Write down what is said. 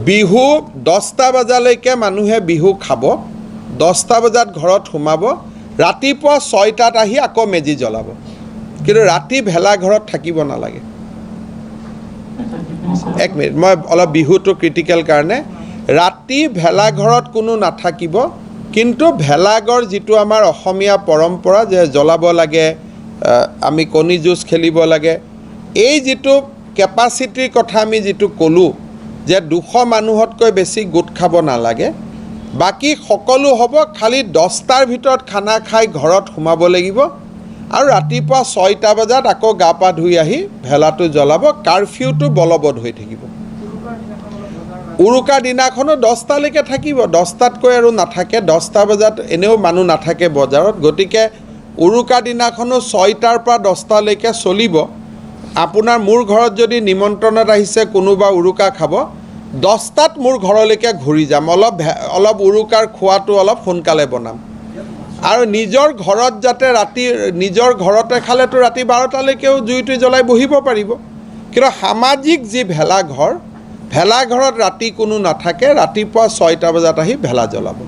বিহু 10টা বজালৈকে মানুহে বিহু খাব, 10টা বজাত ঘৰত সোমাব, ৰাতিপুৱা 6টাত আহি আকৌ মেজি জ্বলাব, কিন্তু ৰাতি ভেলাঘৰত থাকিব নালাগে। এক মিনিট, মই অলপ বিহুটো ক্ৰিটিকেল কাৰণে ৰাতি ভেলাঘৰত কোনো নাথাকিব। কিন্তু ভেলাঘৰ যিটো আমাৰ অসমীয়া পৰম্পৰা যে জ্বলাব লাগে, আমি কণী যুঁজ খেলিব লাগে, এই যিটো কেপাচিটিৰ কথা আমি যিটো ক'লোঁ যে 200 মানুহতকৈ বেছি গোট খাব নালাগে, বাকী সকলো হ'ব, খালি 10টাৰ ভিতৰত খানা খাই ঘৰত সোমাব লাগিব আৰু ৰাতিপুৱা 6টা বজাত আকৌ গা পা ধুই আহি ভেলাটো জ্বলাব। কাৰফিউটো বলবৎ হৈ থাকিব। উৰুকাৰ দিনাখনো 10টালৈকে থাকিব, 10টাতকৈ আৰু নাথাকে। 10টা বজাত এনেও মানুহ নাথাকে বজাৰত, গতিকে উৰুকাৰ দিনাখনো 6টাৰ পৰা 10টালৈকে চলিব। আপোনাৰ মোৰ ঘৰত যদি নিমন্ত্ৰণত আহিছে কোনোবা উৰুকা খাব, 10টাত মোৰ ঘৰলৈকে ঘূৰি যাম। অলপ উৰুকাৰ খোৱাটো অলপ সোনকালে বনাম আৰু নিজৰ ঘৰত যাতে ৰাতি নিজৰ ঘৰতে খালেতো ৰাতি 12টালৈকেও জুইটো জ্বলাই বহিব পাৰিব। কিন্তু সামাজিক যি ভেলাঘৰ, ভেলাঘৰত ৰাতি কোনো নাথাকে, ৰাতিপুৱা 6টা বজাত আহি ভেলা জ্বলাব।